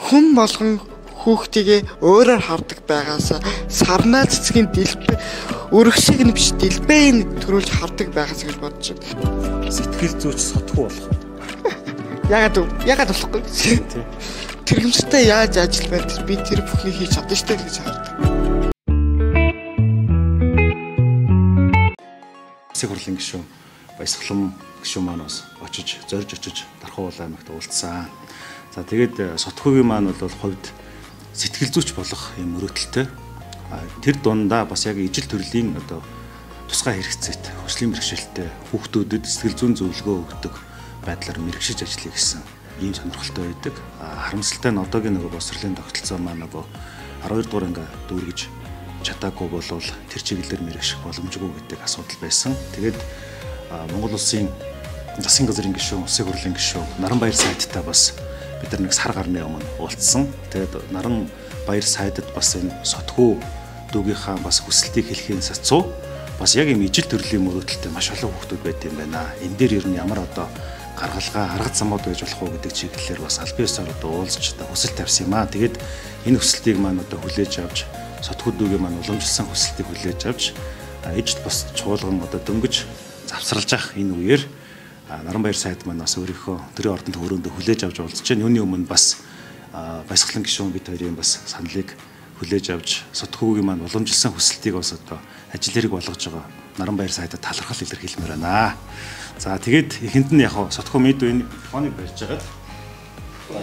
Хүн болгон хүүхдийгээ өөрөөр хардаг байгаасаа сарнаа цэцгийн дэлбэ өргөсийг нь биш дэлбээг нь төрүүлж хардаг байгаасаа гэж бодож байна. Сэтгэл зүйч сотгүй болох. Ягаад болохгүй? Тэрхэмжтэй яаж ажил байр би тэр бүхнийг хийж чадна шүү дээ гэж хардаг. Засгийн хурлын гишүүн Баясгалан гишүүн маань бас очиж зорж очиж Дархан уул аймагт уулзсан. За тэгээд Сотхүйгийн маань бол хувьд сэтгэл зүйч болох юм мөрөөдөлтэй. Тэр дундаа бас яг ижил төрлийн одоо тусгай хэрэгцээт хүслийн бэрхшээлтэй хүүхдүүдэд сэтгэл зүйн зөвлөгөө өгдөг байдлаар мэрэгшиж ажиллая гэсэн ийм сонирхолтой байдаг. Харамсалтай нь одоогийн нөгөө боловсролын тогтолцоо маань нөгөө 12 дугаар анги дүүргэж чадаагүй болвол тэр чиглэлээр мэрэгших боломжгүй гэдэг асуудал байсан. Тэгээд Монгол улсын засгийн газрын гишүүн, улсын хурлын гишүүн Наранбаяр сайдтай бас бид нар нэг сар гарны өмнө уулзсан. Тэгээд Наранбаяр сайдад бас энэ Сотхүү дүүгийнхаа бас хүсэлтийг хэлхийн сацуу бас яг юм ижил төрлийн мөрөөдөлтэй маш олон хүүхдүүд байт юм байна. Энэ дээр ер нь ямар одоо гаргалгаа, арга замууд байж болох уу гэдэг чиглэлээр бас албан ёсоор одоо уулзч одоо хүсэл тавьсан юм аа. Тэгээд энэ хүсэлтийг маань одоо хүлээж авч Сотхүү дүүгийн маань уламжилсан хүсэлтийг хүлээж авч ижил бус чуулган одоо дөнгөж завсарлаж ах энэ үеэр Наранбаяр сайд маань бас өөрийнхөө төрийн ордонд хөрөөндөө хүлээж авч уулзж байна. Үүний өмнө бас Баясгалан гишүүн бид хоёрын бас саналыг хүлээж авч Сотхүүгийн маань уламжилсан хүсэлтийг бас одоо ажил хэрэг болгож байгаа Наранбаяр сайдад талархал илэрхийлмээр байна. За тэгээд эхэнд нь яг Сотхүү мэд энэ телефоныг барьж байгаад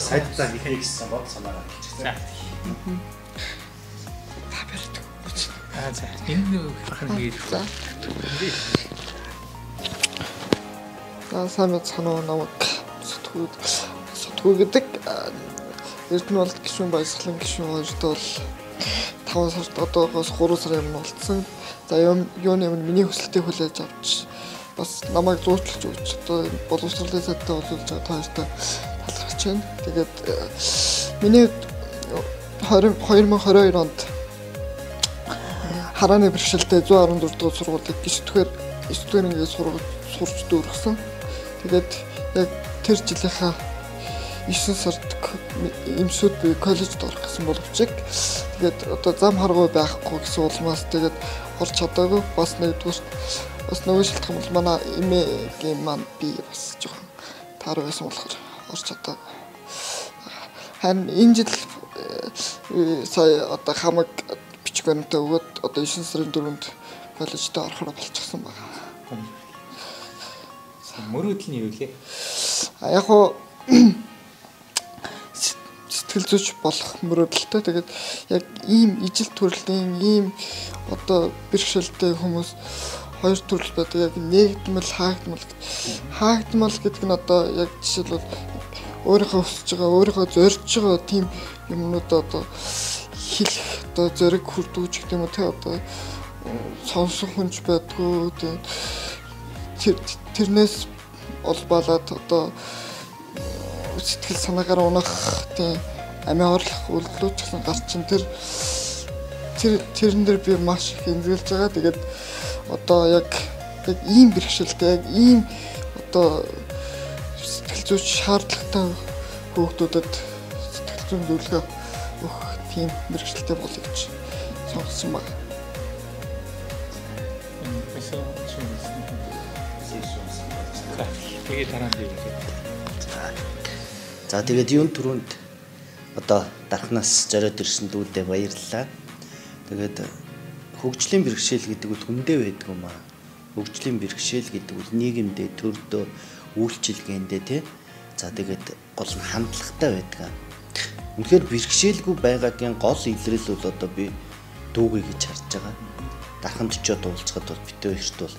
сайдтай хийхээ гэсэн бод санаагаа хэлчихсэн. Та барьдаг. Аа за энэ бахан хийж. За. За сайн байцгаана уу, намайг Сотхүү гэдэг. Эрдэнэ болд гишүүн Баясгалан гишүүн хоёртой бол 5 сард одоогоос 3 сарын өмнө уулзсан. За юуны өмнө миний хүсэлтийг хүлээж авч бас намайг зуучлж өгч одоо боловсролын сайдтай уулзуулж байгаа та хоёртой талархаж байна. Тэгээд миний 2022 онд харааны бэрхшээлтэй 114 дугаар сургуулийг 9 дугаар ангийн сурч дүүргэсэн. Тэгээд яг тэр жилийнхаа 9 сард эмсүүд би коллежид орох гэсэн боловч тэгээд одоо зам харгуй байхгүй гэсэн улмаас тэгээд орч чадаагүй. Бас нэгдүгээр бас нөгөө шалтгаан бол манай эмээгийн маань би бас жоохон таар байсан болохоор орч чадаагүй. Харин энэ жил сая одоо хамаг бичиг баримтаа өгөөд одоо 9 сарын 4-нд коллежид орохоор болчихсон байна. Мөрөөдөл нь юу лээ? Яг уу сэтгэл зүйч болох мөрөөдөлтэй. Тэгээд яг ийм ижил төрлийн ийм одоо бэрхшээлтэй хүмүүс хоёр төрөл байдаг. Яг нэгдмэл, хаагдмал. Хаагдмал гэдэг нь одоо яг жишээлбэл өөрийнхөө хүсэж байгаа, өөрийнхөө зорж байгаа тийм юмнуудаа одоо хэлэх одоо зориг хүрдүүч гэдэг юм уу те одоо сонсох хүнч байдгүй. Тэрнээс олбаалаад одоо сэтгэл санаагаар унах тийм амиа орлох үйлдэлүүд ч гэсэн гарч ин тэрэн дээр би маш их эмзэглэж байгаа. Тэгээд одоо яг ийм бэрхшээлтэй, яг ийм одоо сэтгэл зүйч шаардлагатай хүүхдүүдэд сэтгэл зүйн зөвлөгөө өгөх тийм мэргэжилтэй болъё гэж сонгосон байна. Тэгээд дараа нь хэлээ. За тэгээд юун түрүүнд одоо дархнаас зориод ирсэн дүүдээ баярлалаа. Тэгээд хөгжлийн бэрхшээл гэдэг бол хүндээ байдаг юм аа. Хөгжлийн бэрхшээл гэдэг бол нийгэмдээ, төрдөө, үйлчилгээндээ тий. За тэгээд гол нь хандлагатай байдаг. Үнэхээр бэрхшээлгүй байгаагийн гол илрэл бол одоо би дүүгээ гэж харж байгаа. Дарханд очиод уулзахад бол битээ хоёрт бол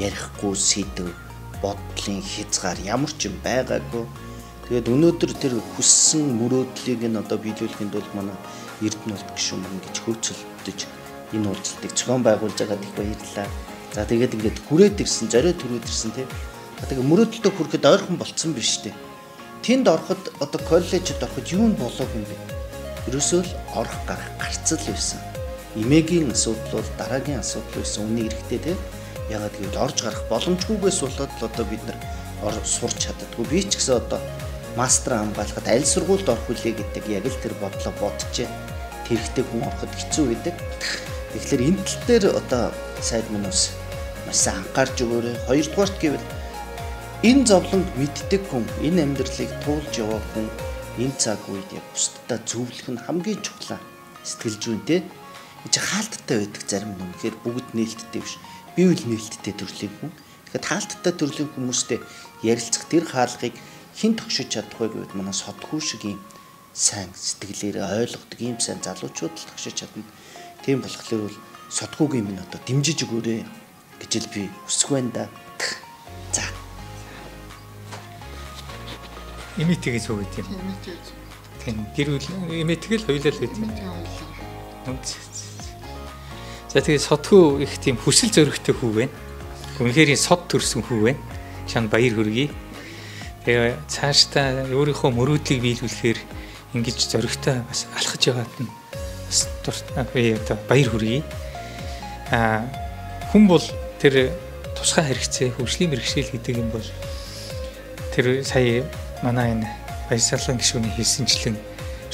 ярихгүй сэдв, бодлын хязгаар ямар ч юм байгаагүй. Тэгээд өнөөдөр тэр хүссэн мөрөөдлийг нь одоо биелүүлэхэд бол манай Эрдэнэ болд гишүүн маань гэж хөрцөлдөж энэ уулзалтыг зохион байгуулж байгаад их баярлалаа. За тэгээд ингээд хүрээд ирсэн, зориод хүрээд ирсэн тий. Тэгээд мөрөөдөлтөд хүрэхэд ойрхон болцсон биш тий. Тэнд ороход одоо коллежид ороход юу нь болоог юм бэ? Ерөөсөө л орох гарах гарцал байсан. Эмээгийн асуудал бол дараагийн асуудал байсан. Үний эрэхтэй тий. Ягаад гэвэл орж гарах боломжгүйгээс болоод л одоо бид нар сурч чаддаггүй. Би ч гэсэн одоо Мастер хамгаалахад аль сургуульд орох вүлээ гэдэг яг л тэр бодлоо бодож тэрхтээ хүн ороход хэцүү байдаг. Тэгэхээр энэ тал дээр одоо сайд минь бас маш сайн анхаарч өгөөрэй. Хоёрдугаарт гэвэл энэ зовлонг мэддэг хүн, энэ амьдралыг туулж яваа хүн энэ цаг үед яг бусдад зөвлөх нь хамгийн чухал. Сэтгэл зүйн те. Энэ чи хаалттай байдаг зарим нь үнэхээр бүгд нээлттэй биш. Би үл нээлттэй төрлийн хүн. Тэгэхээр хаалттай төрлийн хүмүүстэй ярилцах тэр хаалгыг хэн тогшиж чадах вэ гэвэл манай содхүү шиг ийм сайн сэтгэлээрээ ойлгодог ийм сайн залуучууд л тогшиж чадна. Тийм болохоор бол содхүүгийн минь одоо дэмжиж өгөөрэй гэж л би хүсэх байна да. За. Эмээтэйгээ цуг гэдэг юм. Эмээтэйгээ цуг. Тийм гэр бүл эмээтэйгээ л хоёулаа л гэдэг юм. За тэгээд содхүү их тийм хүсэл зоригтой хүү байна. Үнэхээр сод төрсөн хүү байна. Чанд баяр хүргэе. Тэгээ цаашдаа өөрийнхөө мөрөөдлийг биелүүлэхээр ингэж зоригтой бас алхаж яваад нь бас би одоо баяр хүргэе. Хүн бол тэр тусгай хэрэгцээ, хөгжлийн бэрхшээл гэдэг юм бол тэр сая манай энэ Баясгалан гишүүний хэлсэнчлэн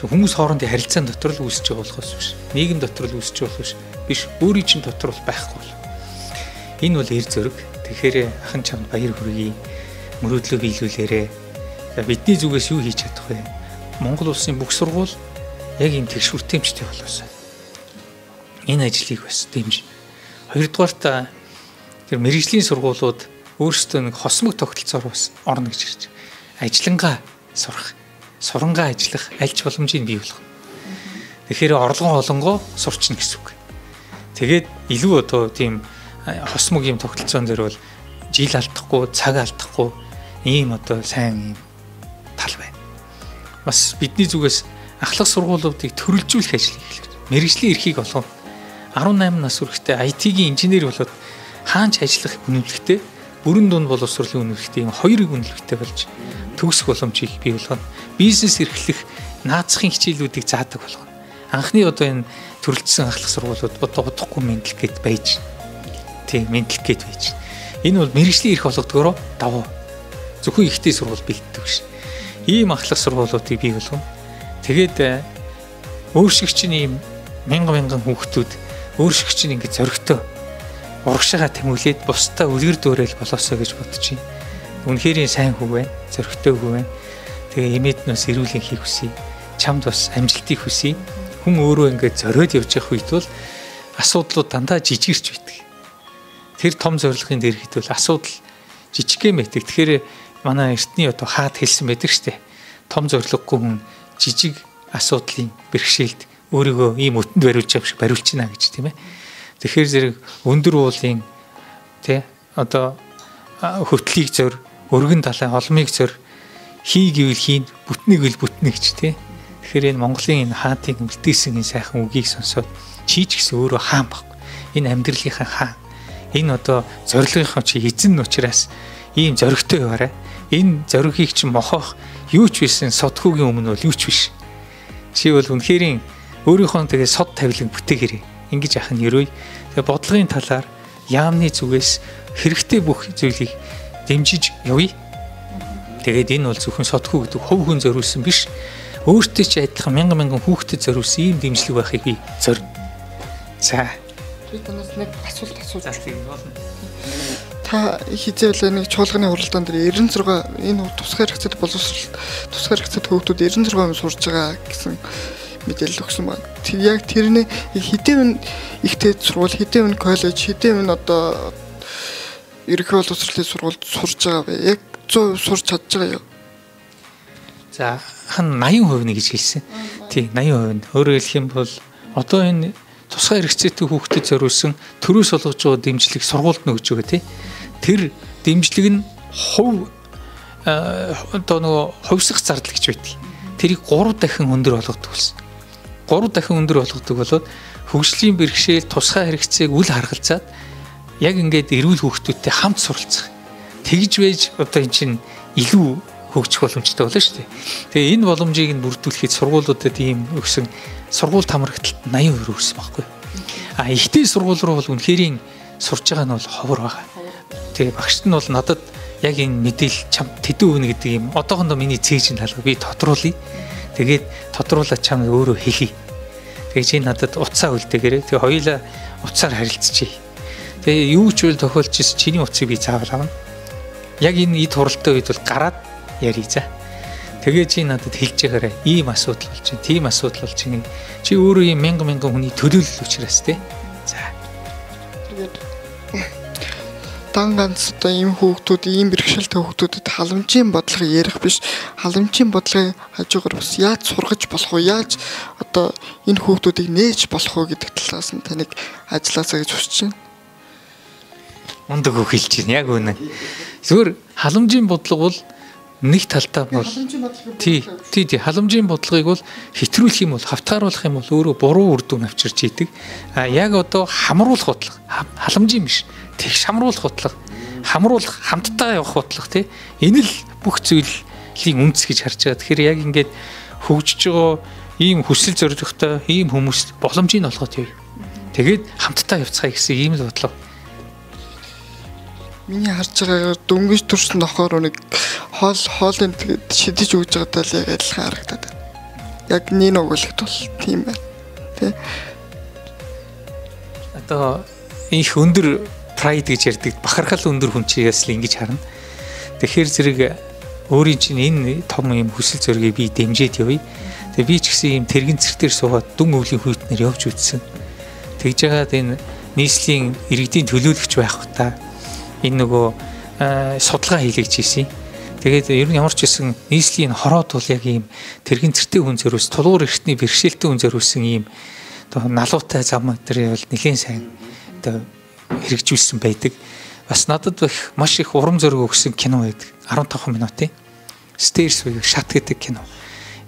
хүмүүс хоорондын харилцаан дотор л үүсэж байгаа болохоос биш. Нийгэм дотор л үүсэж байгаа болохоос биш. Өөрийн чинь дотор бол байхгүй. Энэ бол эр зөрөг. Тэгэхээр ахан чамд баяр хүргэе. Мөрөөдлөө биелүүлээрэ. За бидний зүгээс юу хийж чадах вэ? Монгол улсын бүх сургууль яг ийм тэгш хүртээмжтэй болоосой. Энэ ажлыг бас дэмжинэ. Хоёрдугаарт тэр мэргэжлийн сургуулиуд өөрсдөө нэг хосмог тогтолцоор бас орно гэж хэлж байна. Ажиллангаа сурах, сурангаа ажиллах аль ч боломжийг бий болгоно. Тэгэхээр орлогоо олонгоо сурчна гэсэн үг. Тэгээд илүү одоо тийм хосмог юм тогтолцоон дээр бол жил алдахгүй, цаг алдахгүй ийм одоо сайн ийм тал байна. Бас бидний зүгээс ахлах сургуулиудыг төрөлжүүлэх ажлыг эхлэх. Мэргэжлийн эрхийг олгоно. 18 нас хүрэхдээ IT-ийн инженер болоод хаанч ажиллах үнэмлэхтэй, бүрэн дунд боловсролын үнэмлэхтэй ийм хоёрыг үнэмлэхтэй болж төгсөх боломжийг бий болгоно. Бизнес эрхлэх наацхийн хичээлүүдийг заадаг болгоно. Анхны одоо энэ төрөлжсөн ахлах сургуулиуд одоо удахгүй мэдлэг гэд байж. Тийм, мэдлэг гэд байж. Энэ бол мэргэжлийн эрх олгодгороо давуу. Зөвхөн ихтэй сургууль бэлддэг биш. Ийм ахлах сургуулиудыг бий болгоно. Тэгээд өөр шиг чинь ийм мянган мянган хүүхдүүд өөр шиг чинь ингэ зоригтой урагшаага тэмүүлээд бусдаа үлгэр дуурайл болоосоо гэж бодож байна. Үнэхээр сайн хүү байна, зоригтой хүү байна. Тэгээ эмээд нь бас эрүүл энхийг хүсье. Чамд бас амжилтыг хүсье. Хүн өөрөө ингэ зориод явж явах үед бол асуудлууд дандаа жижигэрч байдаг. Тэр том зорилгын дээр хэд бол асуудал жижигхэн байдаг. Тэгэхээр манай эртний одоо хаад хэлсэн байдаг штэ. Том зорилгогүй хүн жижиг асуудлын бэрхшээлд өөрийгөө ийм өтөнд бариулж явах шиг бариулчихна гэж тийм ээ. Тэгэхээр зэрэг өндөр уулын тий одоо хөтлийг зөр, өргөн далайн олмыг зөр, хий гэвэл хийн, бүтнэ гэвэл бүтнэ гэж тий. Тэгэхээр энэ Монголын энэ хаантыг үлдээсэн энэ сайхан үгийг сонсоод чи ч гэсэн өөрөө хаан байхгүй. Энэ амьдралынхаа хаан. Энэ одоо зорилгынхаа чи эзэн нь учраас ийм зоригтой яваарай. Энэ зоригыг чи мохоох юу ч биш, содхүүгийн өмнө бол юу ч биш. Чи бол үнэхээр өөрийнхөө тэгээ сод тавилан бүтээгээрэй. Ингэж ах нь өрөөй. Тэгээ бодлогын талаар яамны зүгээс хэрэгтэй бүх зүйлийг дэмжиж явъя. Тэгээд энэ бол зөвхөн содхүү гэдэг хувь хүн зориулсан биш. Өөртөө ч адилхан мянган мянган хүүхдэд зориулсан ийм дэмжлэг байхыг би зорино. За. Би танаас нэг асуулт асууж. За тийм болно. Та хизээвлээ нэг чуулганы хуралдаан дээр 96 энэ тусгай хэрэгцээтэй боловсрол тусгай хэрэгцээтэй хүүхдүүд 96% сурж байгаа гэсэн мэдээлэл өгсөн байна. Тэр яг тэрний хэдийн их дээд сургууль, хэдийн коллеж, хэдийн одоо ерөнхий боловсролын сургуульд сурж байгаа вэ? Яг 100% сурч чадж байгаа юу? За хан 80% нэ гэж хэлсэн. Тий, 80%. Өөрөөр хэлэх юм бол одоо энэ тусгай хэрэгцээтэй хүүхдэд зориулсан төрөөс олгож байгаа дэмжлэг сургуульд нөгж байгаа тий. Тэр дэмжлэг нь хувь одоо нөгөө хувьсах зардал гэж байдаг. Тэрийг 3 дахин өндөр болгодог болсон. 3 дахин өндөр болгодог болоод хөгжлийн бэрхшээл тусгай хэрэгцээг үл харгалзаад яг ингээд эрүүл хүүхдүүдтэй хамт суралцах. Тэгж байж одоо эн чинь илүү хөгжих боломжтой болно шүү дээ. Тэгээ энэ боломжийг нь бүрдүүлэхэд сургуулиудад ийм өгсөн сургууль хамрагдлалт 80% өрсөн байхгүй. А ихтэй сургууль руу бол үнэхэрийн сурж байгаа нь бол ховор байгаа. Тэгээ багшд нь бол надад Яг энэ мэдээлэл чам тэдэн өгнө гэдэг юм. Одоохондоо миний цээжин талга би тодруулъя. Тэгээд тодруулаад чам өөрөө хэлье. Тэгээд чи надад утсаа үлдээгээрэй. Тэгээ хоёулаа утсаар харилцчихъя. Тэгээ юу ч үйл тохиолдож ирсэн чиний утсыг би заавал авна. Яг энэ эд хуралтай үед бол гараад ярий за. Тэгээ чи надад хэлж байгаарай. Ийм асуудал болж байна. Тийм асуудал болж байна. Чи өөрөө ийм мянган мянган хүний төлөөлөл учраас тий. За. Тэгээд дан ганц одоо ийм хүүхдүүд, ийм бэрхшээлтэй хүүхдүүдэд халамжийн бодлого ярих биш, халамжийн бодлогын хажуугаар бас яаж сургаж болох уу, яаж одоо энэ хүүхдүүдийг нээж болох уу гэдэг талаас нь таныг ажилласаа гэж хүсэж байна. Мундаг үг хэлж байна. Яг үнэн. Зүгээр халамжийн бодлого бол нэг талдаа бол тий халамжийн бодлогыг бол хэтрүүлэх юм бол хавтгааруулах юм бол өөрөө буруу үр дүн авчирч идэг. А яг одоо хамруулах бодлого, халамжийн биш, тэгш хамруулах бодлого, хамруулах, хамтдаа явах бодлого тий. Энэ л бүх зүйлийн үндэс гэж харж байгаа. Тэгэхээр яг ингээд хөгжиж байгаа ийм хүсэл зорилготой ийм хүмүүст боломжийг олгоод явъя. Тэгээд хамтдаа явцгаая гэсэн ийм л бодлого. Миний харж байгаагаар дөнгөж төрсөн нохоор нэг хоолын тэгээд шидэж өгж байгаатай л яг адилхан харагдаад байна. Яг нэг өгүүлэгт бол тийм байна. Тэ. Одоо их өндөр прайд гэж ярьдаг бахархал өндөр хүн чигээс л ингэж харна. Тэгэхээр зэрэг өөрийн чинь энэ том юм хүсэл зоригийг би дэмжиж явъя. Тэгээ би ч гэсэн ийм тэрэгэн цэртэр суугаад дүн өвлийн хүйтнэр явж үзсэн. Тэгж яагаад энэ нийслэлийн иргэдийн төлөөлөгч байх та энэ нөгөө судалгаа хийлгэж ийсэн. Тэгээд ер нь ямар ч байсан нийслэлийн хороод бол яг ийм тэрэгэн цэртэй хүн зориулсан, тулгуур эрхтний бэрхшээлтэй хүн зориулсан ийм одоо налуутай зам тэр бол нэлээд сайн одоо хэрэгжүүлсэн байдаг. Бас надад их маш их урам зориг өгсөн кино байдаг. 15 минутын Stairs буюу шат гэдэг кино.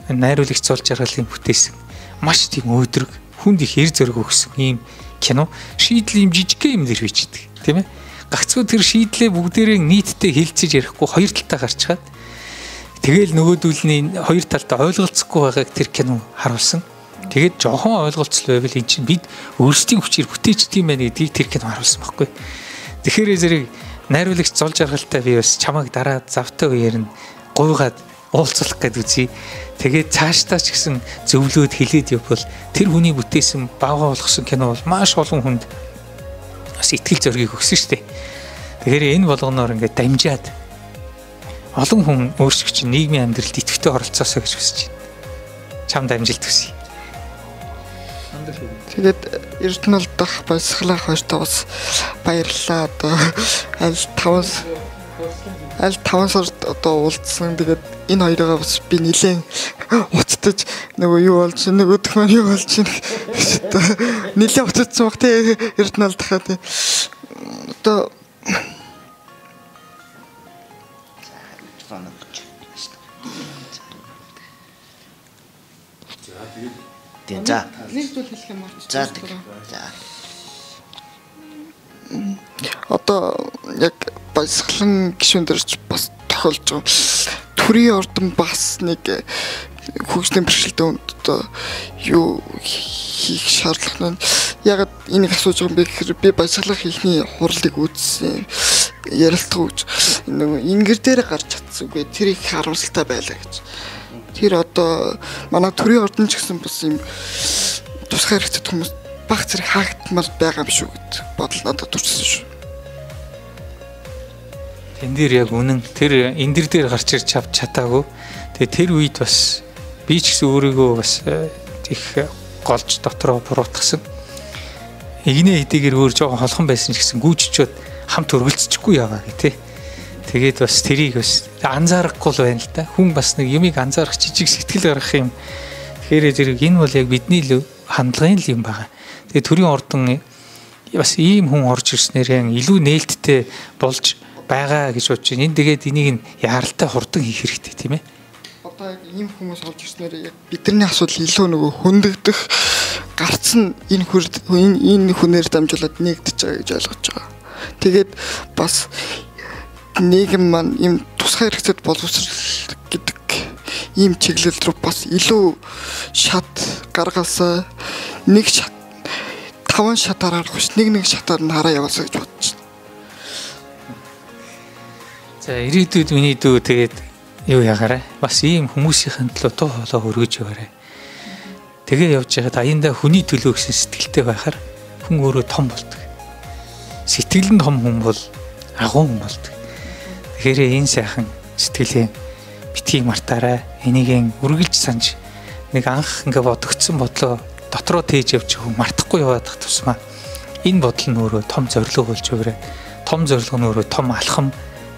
Найруулагч Зол Жаргалын бүтээсэн маш тийм өөдрөг, хүнд их эр зориг өгсөн ийм кино. Шийдэл юм жижигхэн юм дээр бичдэг, тийм ээ. Гагцгүй тэр шийдлээ бүгдээрээ нийтдээ хилцэж ярихгүй хоёр талдаа гарчхаад тэгэл нөгөөдүүлний хоёр талдаа ойлголцохгүй байгааг тэр кино харуулсан. Тэгээд жоохон ойлголцол байвал эн чинь бид өөрсдийн хүчээр бүтээчдэг юм байна гэдгийг тэр кино харуулсан байхгүй. Тэгэхээр зэрэг найруулагч Зол Жаргалтай би бас чамайг дараа завтай үеэр нь гуйгаад уулзах гээд үзье. Тэгээд цаашдаа ч гэсэн зөвлөөд хэлээд явбал тэр хүний бүтээсэн бавга болгосон кино бол маш олон хүнд бас итгэл зоригийг өгсөн шүү дээ. Тэгэхээр энэ болгоноор ингээд дамжаад олон хүн өөрсдөө чинь нийгмийн амьдралд идэвхтэй оролцоосоо гэж хүсэж байна. Чамд амжилт хүсье. Тэгээд Эрдэнэ дахь баясгалаа хоёртоо бас баярлалаа. Одоо аль 5 сард одоо уулзсан. Тэгээд энэ хоёроо бас би нэлээд уцтаж нөгөө юу болж нөгөөх маань юу болж гэж одоо нэлээд уцтсан баг тий Эрдэнэ дахаа тий. Одоо тийм за. Нэг зүйл хэлэх юм байна. За. За. Одоо яг баясгалан гишүүн дээр ч бас тохиолж байгаа. Төрийн ордон бас нэг хөгжлийн бэрхшээлтэй хүнд одоо юу хийх шаардлага нь ягаад энийг асууж байгаа юм бэ гэхээр би баясгалах ихний хурлыг үзсэн. Ярилцлага өгч нөгөө ингэр дээр гарч чадсангүй тэр их харамсалтай байлаа гэж. Тэр одоо манай төрийн ордон ч гэсэн бас юм тусгай хэрэгцээт хүмүүс баг зэрэг хаагдмал байгаа юм шүү гэд бодол надад төрсөн шүү. Тэн дээр яг үнэн тэр эндэр дээр гарч ирж авч чадаагүй. Тэгээ тэр үед бас би ч гэсэн өөрийгөө бас их голж дотроо буруутгасан. Игнэ хэдийгээр өөр жоохон холхон байсан ч гэсэн гүйжчөөд хамт өргөлцөхгүй яваа гэх тээ. Тэгээд бас тэрийг бас анзаарахгүй л байна л да. Хүн бас нэг юмыг анзаарах жижиг сэтгэл гаргах юм. Тэгэхээр зэрэг энэ бол яг бидний л хандлагын л юм байгаа. Тэгээд төрийн ордон бас ийм хүн орж ирснээр илүү нээлттэй болж байгаа гэж бодож байна. Энэ тэгээд энийг нь яаралтай хурдан хийх хэрэгтэй тийм ээ. Одоо яг ийм хүмүүс орж ирснээр яг бидний асуудал илүү нөгөө хөндөгдөх гарц нь энэ хүнээр дамжуулаад нэгдэж байгаа гэж ойлгож байгаа. Тэгээд бас нийгэм маань ийм тусгай хэрэгцээд боловсрал гэдэг ийм чиглэл рүү бас илүү шат гаргаасаа нэг шат 5 шатаар харах биш нэг шатаар нь хараа яваасаа гэж бодож байна. За ирээдүйд миний дүү тэгээд юу ягаарай. Бас ийм хүмүүсийн төлөө туу хоолой өргөж яваарай. Тэгээ явж байхад аяндаа хүний төлөө гэсэн сэтгэлтэй байхаар хүн өөрөө том болдог. Сэтгэл нь том хүн бол агуу хүн болдог. Тэгэхээр энэ сайхан сэтгэлээ битгий мартаарай. Энийг үргэлж санаж нэг анх ингээ бодогдсон бодлоо дотроо тээж явж хүн мартахгүй яваадах тусмаа энэ бодол нь өөрөө том зорилго болж хувираад, том зорилго нь өөрөө том алхам,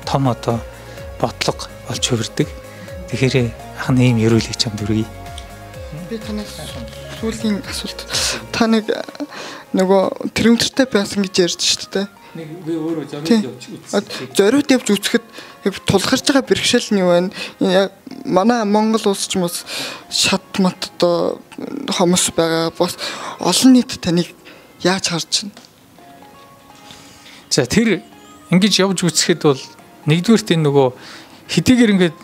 том одоо бодлого болж хувирдаг. Тэгэхээр ах нь ийм ерөөлийг чамд өргөе. Би танаас сүүлийн асуулт. Та нэг нөгөө тэрэмтэртэй байсан гэж ярьж шүү дээ. Нэг би өөрөө зориуд явж үзсэн. Зориуд явж үзэхэд яг тулгарч байгаа бэрхшээл нь юу вэ? Яг манай Монгол улс ч юм уу шат мат одоо хомос байгаа. Бас олон нийт таныг яаж харж байна? За тэр ингэж явж үзэхэд бол нэгдүгээрт энэ нөгөө хэдийгээр ингээд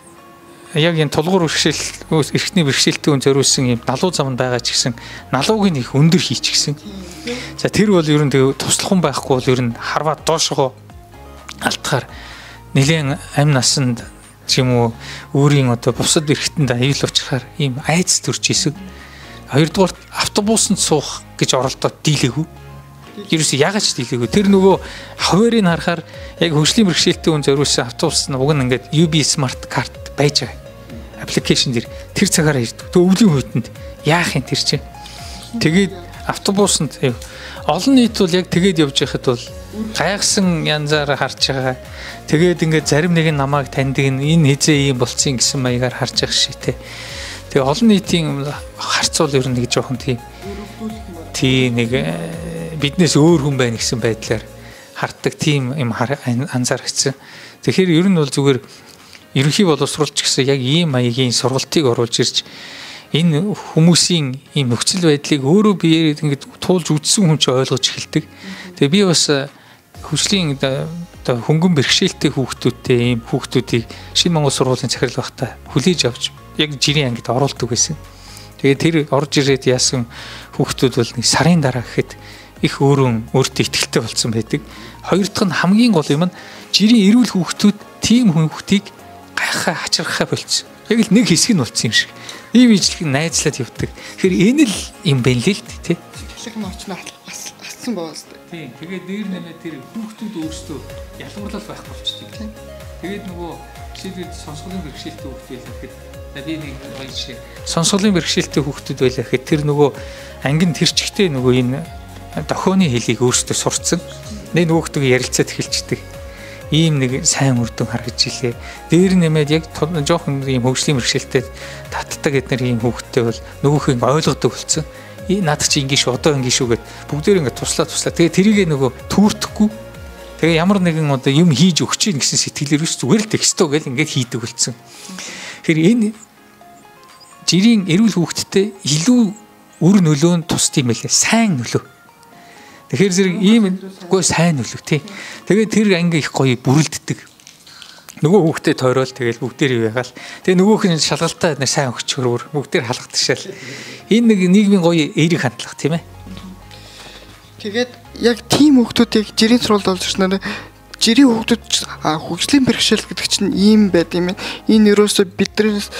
яг энэ тулгуур бэрхшээл эрхтний бэрхшээлтэй хүн зориулсан юм налуу зам байгаа ч гэсэн налууг нь их өндөр хийчихсэн. За тэр бол ер нь туслах хүн байхгүй бол ер нь харваа доошгоо алтахаар нэлээд амь насанд ч юм уу өөрийн одоо бусад эрхтэнд аюул учрахаар ийм айц төрж исэн. Хоёрдугаарт автобусанд суух гэж оролдоод дийлээгүй. Ерөөсөө яагаад ч дийлээгүй. Тэр нөгөө хаваарыг харахаар яг хөгжлийн бэрхшээлтэй хүн зориулсан автобус нь уг нь ингээд UB Smart Card байж байгаа. Аппликейшн дэр тэр цагаараа ирдэг. Тэг өвлийн хүйтэнд яах юм тэр чинь. Тэгээд автобусанд олон нийт бол яг тэгээд явж байхад бол гайхсан янзаараа харж байгаа. Тэгээд ингээд зарим нэг нь намайг таньдаг нь энэ хизээ ийм болцсон гэсэн маягаар харж байгаа шээ тэ. Тэгээ олон нийтийн харцуул ер нь нэг жоохон тийм тий нэг биднээс өөр хүн байна гэсэн байдлаар харддаг тийм юм анзаарчихсан. Тэгэхээр ер нь бол зүгээр ерөнхий боловсруулч гэсэн яг ийм маягийн сургалтыг оруулж ирж энэ хүмүүсийн ийм нөхцөл байдлыг өөрөө биеэр ингээд туулж үзсэн хүн ч ойлгож эхэлдэг. Тэгээ би бас хөгжлийн одоо хөнгөн бэрхшээлтэй хүүхдүүдтэй ийм хүүхдүүдийг Шинэ Монгол сургуулийн захирал байхдаа хүлээж авч яг жирийн ангид оруулдаг байсан. Тэгээ тэр орж ирээд яасан хүүхдүүд бол нэг сарын дараа гэхэд их өөрөө өөртөө ихтэй болсон байдаг. Хоёр дахь нь хамгийн гол юм нь жирийн эрүүл хүүхдүүд тийм хүүхдийг гайхаа хачирхаа болцсон. Яг л нэг хэсэг нь болцсон юм шиг. Ийм ижлэг найзлаад явдаг. Тэгэхээр энэ л юм байна л л тий. Сэтгэлэг нь очно ассан байгаа сте. Тийм. Тэгээд дээр нэмээ тэр хүүхдүүд өөрсдөө ялгуурлал байхгүй болчихдээ. Тэгээд нөгөө жишээлбэл сонсголын бэрхшээлтэй хүүхдүүд байлаа гэхэд би нэг гоё жишээ. Сонсголын бэрхшээлтэй хүүхдүүд байлаа гэхэд тэр нөгөө ангин тэр чигтээ нөгөө энэ дохионы хэлийг өөрсдөө сурцсан. Нэг нөгөөхдөө ярилцаад эхэлчихдэг. Ийм нэг сайн үр дүн харагдж илээ. Дээр нэмээд яг жоохон ийм хөгжлийн бэрхшээлтэй татдаг эднэр ийм хүүхдтэй бол нөгөөх нь ойлгодог болсон. Наад чи ингэ шүү, одоо ингэ шүү гэд бүгдээр ингэ туслаа туслаа. Тэгээ тэрийг нөгөө түүртэхгүй. Тэгээ ямар нэгэн одоо юм хийж өгч ийн гэсэн сэтгэлээр биш зүгээр л текстөө гэл ингээд хийдэг болсон. Тэгэхээр энэ жирийн эрүүл хүүхдтэй илүү үр нөлөө нь тусд юм байлээ. Сайн нөлөө. Тэгэхээр зэрэг ийм үгүй сайн нөлөө тий. Тэгээд тэр анги их гоё бүрэлддэг. Нөгөө хүүхдээ тойрол тэгэл бүгдээр юу ягаал. Тэгээ нөгөөх нь шалгалтаа сайн өгчхөр бүгдээр халгадчихаал. Энэ нэг нийгмийн гоё эерэг хандлага тийм ээ. Тэгээд яг тийм хүүхдүүдийг жирийн сургуульд олж ирснээр жирийн хүүхдүүд хөгжлийн бэрхшээл гэдэг чинь ийм байд юм. Энэ ерөөсөө биднээс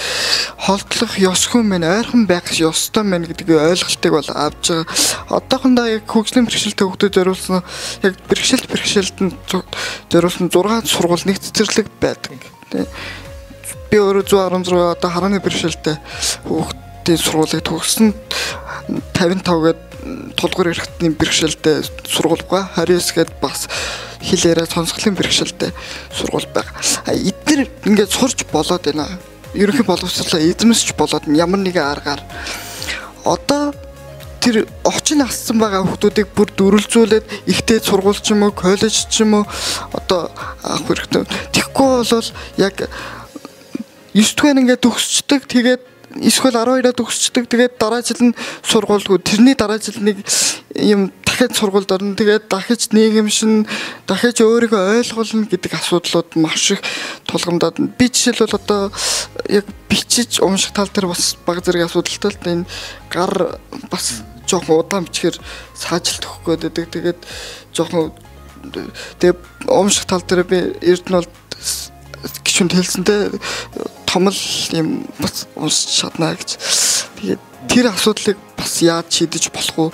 холдлох ёсгүй мэн, ойрхон байх ёстой мэн гэдэг ойлголтыг бол авч байгаа. Одоохондоо яг хөгжлийн бэрхшээлтэй хүүхдүүд зориулсан яг бэрхшээлтэнд зориулсан 6 сургууль нэг цэцэрлэг байдаг. Би өөрөө 116 одоо харааны бэрхшээлтэй хүүхдийн сургуулийг төгссөн. 55 гээд тулгуур эрхтний бэрхшээлтэй сургууль байгаа. 29 гээд бас хэл яриа сонсголын бэрхшээлтэй сургууль байгаа. Эдгээр ингээд сурч болоод байна. Ерөнхий боловсролоо эзэмсч болоод ямар нэгэн аргаар одоо тэр очин ассан байгаа хүмүүсийг бүр дүрлзүүлээд ихтэй сургууль ч юм уу, коллеж ч юм уу одоо авах хэрэгтэй. Тэгэхгүй бол яг 9 дугаар ингээд төгсчдөг. Тэгээд эсвэл 12-аа төгсчдөг. Тэгээд дараа жил нь сургуульгүй. Тэрний дараа жил нэг юм дахиад сургуульд орно. Тэгээд дахиж нийгэмшин, дахиж өөрийгөө ойлгуулна гэдэг асуудлууд маш их тулгамдаад. Би жишээлбэл одоо яг бичиж унших тал дээр бас баг зэрэг асуудалтай л да. Энэ гар бас жоохон удаан бичгээр саажилт өгөх гээд байдаг. Тэгээд жоохон тэгээд унших тал дээр би эрдэнэ бол гишүүнд хэлсэнтэй том л юм бас уншиж чадна гэж. Тэгээд тэр асуудлыг бас яаж шийдэж болох вэ?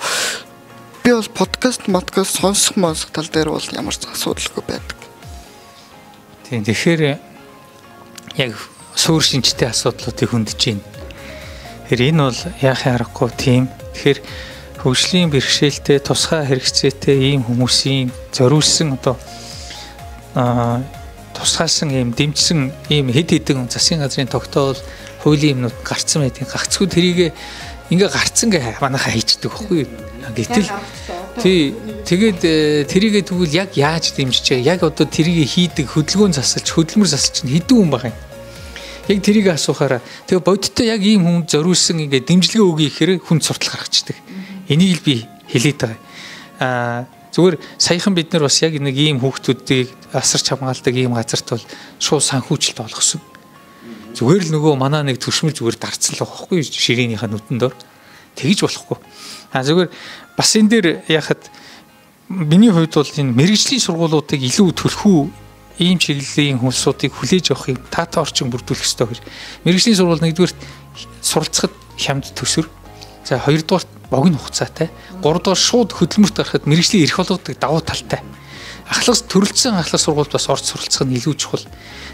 Би бол подкаст сонсох монсох тал дээр бол ямар ч асуудалгүй байдаг. Тийм, тэгэхээр яг суур шинжтэй асуудлуудыг хөндөж байна. Тэгэхээр энэ бол яахын аргагүй тийм. Тэгэхээр хөгжлийн бэрхшээлтэй, тусгай хэрэгцээтэй ийм хүмүүсийн зориулсан одоо тусгаалсан ийм дэмжсэн ийм хэд хэдэн засгийн газрын тогтоол хуулийн юмнууд гарцсан байдгийг гагцхүү тэрийг ингээ гарцсан гэ манайхаа хийчдэг байхгүй юу. Гэтэл тий, тэгээд тэрийгэ тэгвэл яг яаж дэмжиж байгаа, яг одоо тэрийг хийдэг хөдөлгөөн засалч, хөдөлмөр засалч нь хэдэн хүн байгаа юм. Яг тэрийг асуухаараа тэгээ бодиттой яг ийм хүн зориулсан ингээ дэмжлэгээ өгье гэхээр хүн суртал гаргацдаг. Энийг л би хэлээд байгаа. Аа зүгээр саяхан бид нар бас яг нэг ийм хүүхдүүдийг асарч хамгаалдаг ийм газарт бол шууд санхүүжилт олгосон. Зүгээр л нөгөө манай нэг төшмөл зүгээр дарцсан л байгаа байхгүй юу, ширээнийхаа нүдэн дор. Тэгж болохгүй. А зүгээр бас энэ дээр яхад миний хувьд бол энэ мэргэжлийн сургуулиудыг илүү төлхөө ийм чиглэлийн хүмүүсүүдийг хүлээж авах юм таатай орчин бүрдүүлэх ёстой гэж. Мэргэжлийн сургууль нэгдүгээр суралцахад хямд төсвөр. За хоёрдугаар богино хугацаатай. Гуравдугаар шууд хөдөлмөрт гарахад мэргэжлийн эрх болгодог давуу талтай. Ахлах төрөлцсөн ахлах сургуульд бас орж суралцах нь илүү чухал.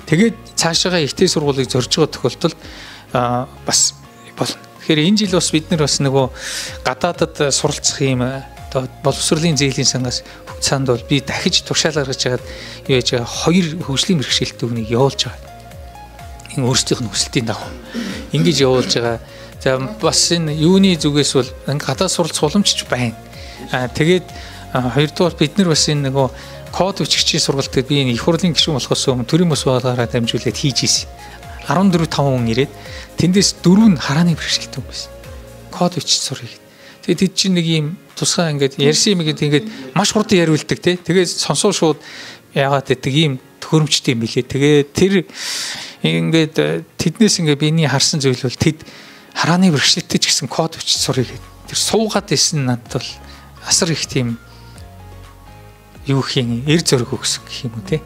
Тэгээд цаашаагаа ихтэй сургуулийг зорж байгаа тохиолдолд бас болно. Тэгэхээр энэ жил бас бид нар бас нөгөө гадаадад суралцах юм одоо боловсролын зээлийн сангаас цаанд бол би дахиж туршаал гаргаж хагаад юу яаж байгаа хоёр хөгжлийн бэрхшээлтэй хүнийг явуулж байгаа. Энэ өөрсдийнх нь хүсэлтийн дагуу ингэж явуулж байгаа. За бас энэ юуны зүгээс бол гадаад суралцах боломжч байна. Аа тэгээд хоёрдугаар бид нар бас энэ нөгөө код бичигчийн сургалтад би энэ их хурлын гишүүн болохоос өмнө төрийн бус байгууллагаараа дамжуулаад хийж ийсэн. 14 5 хүн ирээд тэндээс 4 нь харааны бэрхшээлтэй хүн байсан. Код бичиж сурыг. Тэгээд тэд чинь нэг юм тусгай ингээд ярьсан юм ингээд маш хурдан яриулдаг тий. Тэгээд сонсоо шууд яагаад гэдэг ийм төхөөрөмжтэй юм билээ. Тэгээд тэр ингээд тэднээс ингээд биний харсан зүйл бол тэд харааны бэрхшээлтэй ч гэсэн код бичиж сурыг. Тэр суугаад исэн надад бол асар их тийм юу хийн эр зөрөг өгсөн гэх юм уу тий.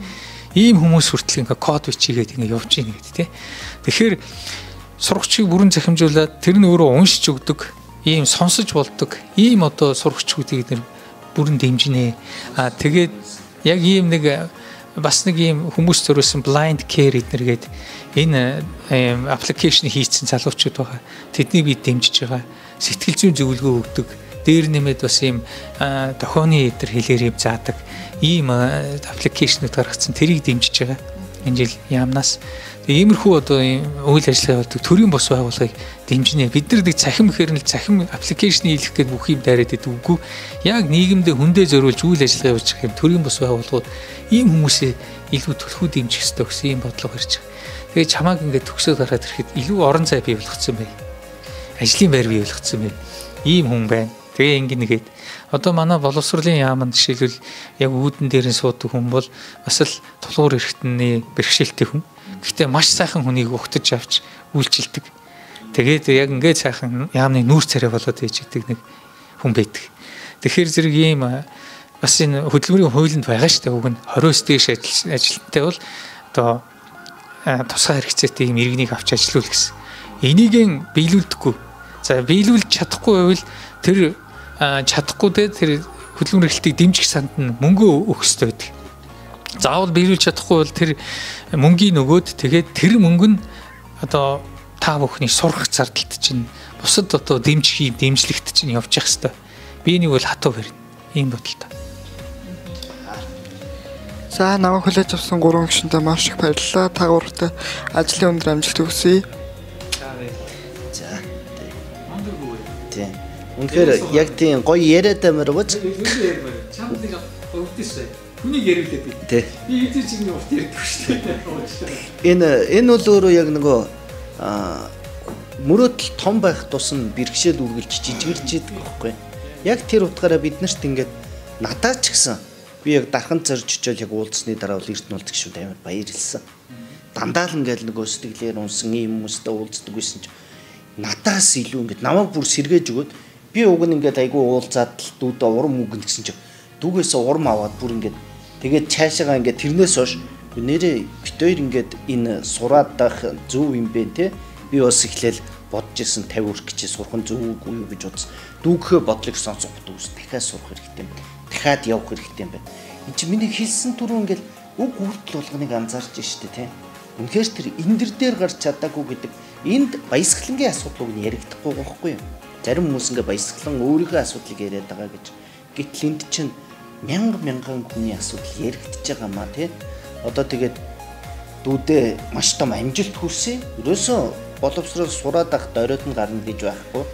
Ийм хүмүүс хүртэл ингээ код бичигээд ингээ явж ийн гэдэг тий. Тэгэхээр сурагчийг бүрэн захимжуулаад тэр нь өөрөө уншиж өгдөг, ийм сонсож болдог, ийм одоо сурагчдыг нэр бүрэн дэмжинэ. Аа тэгээд яг ийм нэг бас нэг ийм хүмүүс зориулсан blind care эднэргээд энэ аппликейшн хийцэн залуучууд байгаа. Тэднийг би дэмжиж байгаа. Сэтгэл зүйн зөвлөгөө өгдөг. Дээр нэмээд бас ийм дохионы эдэр хэлээр юм заадаг ийм аппликейшнүүд гаргацсан, тэрийг дэмжиж байгаа. Энэ жил яамнаас иймэрхүү одоо ийм үйл ажиллагаа явуулдаг төрийн бус байгууллагыг дэмжинэ. Бид нар нэг цахим гэхээр нь цахим аппликейшн хийх гээд бүх юм дайраад идэв үгүй. Яг нийгэмдээ хүндээ зориулж үйл ажиллагаа явуулж байгаа юм төрийн бус байгууллагууд ийм хүмүүсээ илүү төлхөө дэмжих ёстой гэсэн ийм бодлого ирж байгаа. Тэгээд чамааг ингээд төгсөөд гараад ирэхэд илүү орон зай бий болгоцсон байх. Ажлын байр бий болгоцсон байх. Ийм хүн байна. Тэгээ ингэ нэгээд одоо манай боловсролын яамд жишээлбэл яг үүдэн дээр нь суудаг хүн бол бас л тулгуур эрхтний бэрхшээлтэй хүн. Гэхдээ маш сайхан хүнийг угтаж авч үйлчилдэг. Тэгээд яг ингээд сайхан яамны нүүр царай болоод ээж гэдэг нэг хүн байдаг. Тэгэхээр зэрэг ийм бас энэ хөдөлмөрийн хуулинд байгаа шүү дээ. Уг нь 20-оос дээш ажилтнтай бол одоо тусгай хэрэгцээтэй ийм иргэнийг авч ажилуул гэсэн. Энийг нь биелүүлдэггүй. За биелүүлж чадахгүй байвал тэр чадахгүй те тэр хөдөлмөр эрхлэлтийг дэмжих санд нь мөнгө өгөх ёстой байдаг. Заавал биелүүлж чадахгүй бол тэр мөнгийг нөгөөд тэгээд тэр мөнгө нь одоо та бүхний сурах зардалт чинь бусад одоо дэмжих юм дэмжлэгт чинь явж явах ёстой. Би энийг бол хатуу барина. Ийм бодолтой. За намайг хүлээж авсан гурван гишүүнтэй маш их баярлалаа. Та гуравтай ажлын өндөр амжилт хүсье. За. Тийм. Үнэхээр яг тийм гоё яриад амар гоц. Чамд нэг өвдөс. Хүнийг яриулаад байт. Тий. Би эзэн чинь урт ярьдаг шүү дээ. Энэ бол өөрөө яг нөгөө мөрөөдөл том байх тусам бэрхшээл үргэлж жижигэрч идэг байхгүй. Яг тэр утгаараа бид нарт ингээд надаа ч гэсэн би яг дархан зорж очиод яг уулзсны дараа бол эрт нуулдаг шүү дээ, амар баярлсан. Дандаа л ингээд нөгөө сэтгэлээр унсан ийм хүмүүстэй уулздаг байсан чи надаас илүү ингээд намайг бүр сэргээж өгөөд би уг нь ингээд айгүй уулзаад л дүүдээ урам өгнө гэсэн чи дүүгээсээ урам аваад бүр ингээд тэгээд цаашаага ингээд тэрнээс хойш Нэрээ бит хоёр ингээд энэ сураад байх зөв юм бэ те. Би бас эхлээл бодож исэн 50 өрх гэж сурах нь зөв үгүй юу гэж бодсон. Дүүгхээ бодлыг сонсох дүүс дахиад сурах хэрэгтэй юм. Дахиад явах хэрэгтэй юм байна. Энд чи миний хэлсэн түрүү ингээд үг үйлдэл болгоныг анзаарч штэ те. Үнэхээр тэр эндэр дээр гарч чадаагүй гэдэг энд баясгалангийн асуудал үг нь яригдахгүй байхгүй юу? Зарим хүмүүс ингээ баясгалан өөрийнхөө асуудлыг яриад байгаа гэж. Гэтэл энд чинь мянга мянган хүний асуудал яригдж байгаа маа тий. Одоо тэгээд дүүдээ маш том амжилт хүрсэн. Ерөөсөө боловсрол сураад ах дөрөд нь гарна гэж байхгүй.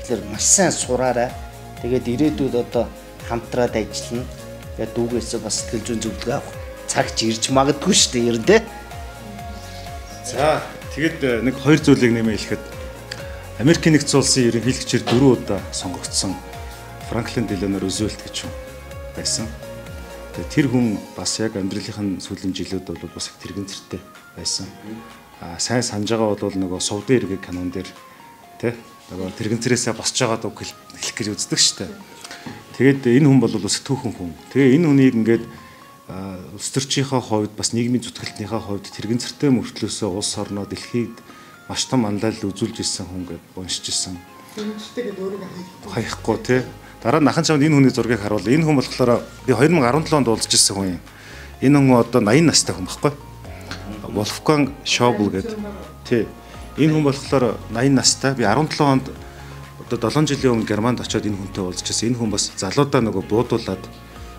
Тэгэхээр маш сайн сураарай. Тэгээд ирээдүйд одоо хамтраад ажиллана. Тэгээд дүүгээсээ бас сэтгэл зүйн зөвлөгөө авах цагч ирж магадгүй шүү дээ ер нь тий. За тэгэд нэг хоёр зүйлийг нэмээ хэлэхэд Америкийн нэгдсэн улсын ерөнхийлөгчөөр 4 удаа сонгогдсон Франклин Делано Рузвельт гэж хүн байсан. Тэгээ тэр хүн бас яг амьдралынх нь сүүлийн жилүүд бол бас их тэрэгцэртэй байсан. Аа сайн санаж байгаа бол нөгөө сувдын иргэг канон дээр тий нөгөө тэрэгцэрээсээ босч байгаа үг хэлэх гэж үздэг шүү дээ. Тэгээд энэ хүн бол бас түүхэн хүн. Тэгээ энэ хүнийг ингээд улс төрчийнхээ хувьд бас нийгмийн зүтгэлтнийхээ хувьд тэрэгцэртэй мөртлөөсөө улс орноо дэлхийд маш том анлаал үзүүлж ирсэн хүн гэдээ уншиж ирсэн. Тэрэгцэртэй гэдээ өөрийгөө хаяхгүй тий. Дараа нь ахын чамд энэ хүний зургийг харуул. Энэ хүн болохоор би 2017 онд уулзж ирсэн хүн юм. Энэ хүн одоо 80 настай хүн байхгүй. Wolfgang Schäuble гэдэг. Тий. Энэ хүн болохоор 80 настай. Би 17 онд одоо 7 жилийн өмнө Германд очиод энэ хүнтэй уулзж ирсэн. Энэ хүн бас залуудаа нөгөө буудуулаад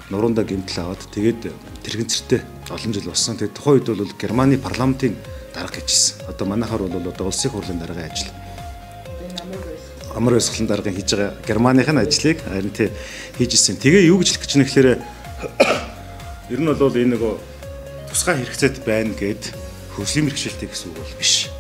нуруундаа гэмтэл аваад тэгээд тэрэгцэртэй олон жил болсон. Тэгээд тухайн үед бол Германы парламентын дарга гэж ирсэн. Одоо манайхаар бол одоо улсын хурлын даргын ажил. Амар баясгалан даргын хийж байгаа Германых нь ажлыг харин тий хийж ирсэн. Тэгээ юу гэж хэлэх гэж байна гэхээр ер нь бол энэ нөгөө тусгай хэрэгцээд байна гэд хөгжлийн бэрхшээлтэй гэсэн үг бол биш.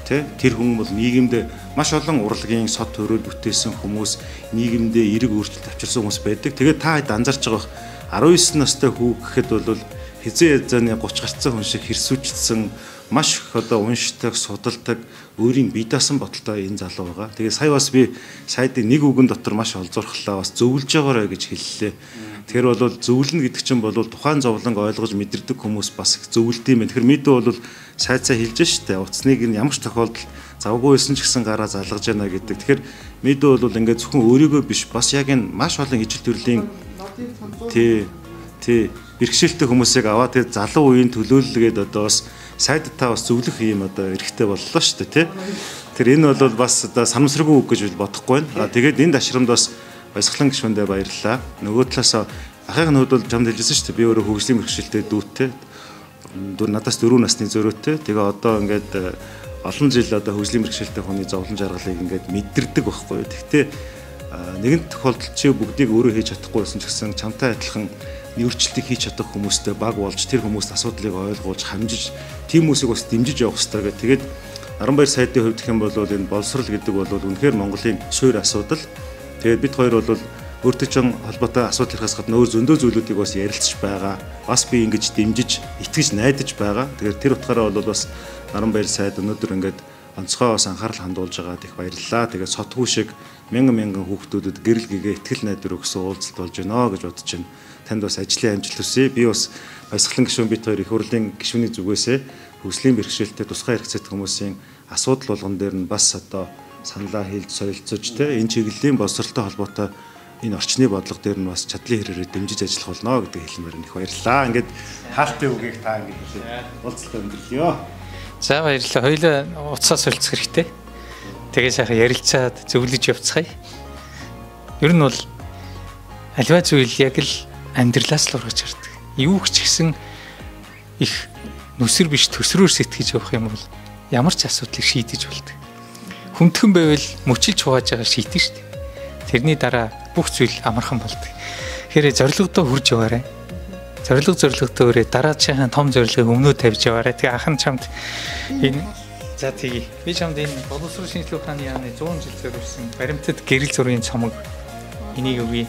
Тэ тэр хүн бол нийгэмд маш олон урлагийн сод төрөл бүтээсэн хүмүүс, нийгэмдээ эерэг өөрчлөлт авчирсан хүмүүс байдаг. Тэгээ та хэд анзаарч байгаа 19 настай хүү гэхэд бол хизээ язааны 30 гарцсан хүн шиг хэрсүүчдсэн маш их одоо уншдаг, судалдаг, өөрийн бие даасан бодолтой энэ залуу байгаа. Тэгээ сая бас би сайдын нэг үгэн дотор маш олзуурхлаа, бас зөвлөж байгаарай гэж хэллээ. Тэгэхээр бол зөвлөнө гэдэг чинь бол тухайн зовлонг ойлгож мэдэрдэг хүмүүс бас их зөвлөд юм байна. Тэгэхээр мэдээ бол сайд цай хэлж штэ. Утасныг нь ямар ч тохиолдолд завгүй байсан ч гэсэн гараа залгаж яана гэдэг. Тэгэхээр мэдээ бол ингээд зөвхөн өөрийгөө биш бас яг энэ маш олон ижил төрлийн тий бэрхшээлтэй хүмүүсийг аваад тэгээ залуу үеийн төлөөллгээд одоо бас сайд та бас зөвлөх юм одоо эрхтэй боллоо шүү дээ тий. Тэр энэ бол бас одоо санамсаргүй үг гэж бодохгүй байна. Тэгээд энэ дашрамд бас баясгалан гишүүндээ баярлалаа. Нөгөө талаас ахын хувьд бол чамд хэлжсэн шүү дээ. Би өөрөө хөгжлийн бэрхшээлтэй дүүтэй. Надаас 4 насны зөрүүтэй. Тэгээ одоо ингээд олон жил одоо хөгжлийн бэрхшээлтэй хүний зовлон жаргалыг ингээд мэдэрдэг байхгүй юу. Тэгтээ нэгэн тохиолдолд чи бүгдийг өөрөө хийж чадахгүй байсан ч гэсэн чамтай адилхан өөрчлөлтийг хийж чадах хүмүүстэй баг болж тэр хүмүүст асуудлыг ойлгуулж хамжиж тийм хүмүүсийг бас дэмжиж явах хэрэгтэй гэх. Тэгээд Наранбаяр сайдын хувьд гэх юм бол энэ боловсрол гэдэг бол үнэхээр Монголын суур асуудал. Тэгээд бид хоёр бол өөртөө ч холбоотой асуудал ярихаас гадна өөр зөндөө зүйлүүдийг бас ярилцж байгаа. Бас би ингэж дэмжиж, итгэж найдаж байгаа. Тэгэхээр тэр утгаараа бол бас Наранбаяр сайд өнөөдөр ингээд онцгой бас анхаарал хандуулж байгаад их баярлалаа. Тэгээд сотгүй шиг мянган мянган хүүхдүүдэд гэрэл гэгээ итгэл найдвар өгсөн уулзалт болж байна гэж бодож байна. Танд бас ажлын амжилт хүсье. Би бас баясгалан гишүүн бит хоёр их хурлын гишүүний зүгээсээ хөгжлийн бэрхшээлтэй тусгай хэрэгцээтэй хүмүүсийн асуудал болгон дээр нь бас одоо саналаа хэлж солилцож те энэ чиглэлийн боловсролтой холбоотой энэ орчны бодлого дээр нь бас чадлын хэрээрээ дэмжиж ажиллах болно гэдэг хэлмээр их баярлалаа. Ингээд хаалтын үгийг та ингээд хэлээ. Уулзалтаа өндөрлөё. За баярлалаа. Хоёулаа уцаа солилцох хэрэгтэй. Тэгээ сайхан ярилцаад зөвлөж явцгаая. Ер нь бол аливаа зүйл яг л амьдралаас л ургаж гардаг. Юу ч гэсэн их нүсэр биш төсрөөр сэтгэж явах юм бол ямар ч асуудлыг шийдэж болдог. Хүндхэн байвал мөчилж хувааж байгаа шийдэн шүү дээ. Тэрний дараа бүх зүйл амархан болдог. Тэгэхээр зорилгодоо хүрж яваарай. Зорилгодоо өрөө дараачихын том зорилгыг өмнөө тавьж яваарай. Тэгээ ахын чамд энэ за тэгье. Би чамд энэ боловсрол шинжилгээ ухааны яамны 100 жил зориулсан баримтат гэрэл зургийн цомог энийг өгье.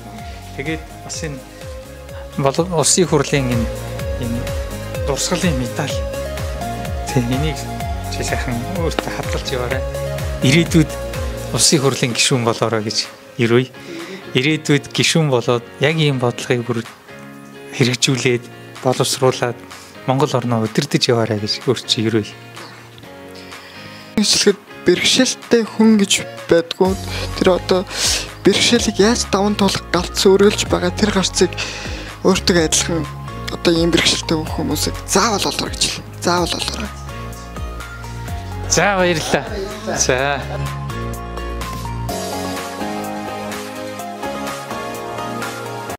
Тэгээд бас энэ улсын хурлын энэ дурсгалын медаль. Тэг энийг чи сайхан өөртөө хадгалж яваарай. Ирээдүйд улсын хурлын гишүүн болоорой гэж ирвэ. Ирээдүйд гишүүн болоод яг ийм бодлогыг бүр хэрэгжүүлээд боловсруулад Монгол орноо удирдах яваарай гэж өөр чи ерөөл. Хэлэхэд бэрхшээлтэй хүн гэж байдгүй. Тэр одоо бэрхшээлийг яаж даван туулах гарц өргөлж байгаа тэр гарцыг өөртөө адилхан одоо ийм бэрхшээлтэй хүмүүсийг заавал олоорой гэж хэлнэ. Заавал олоорой. За баярлалаа. За.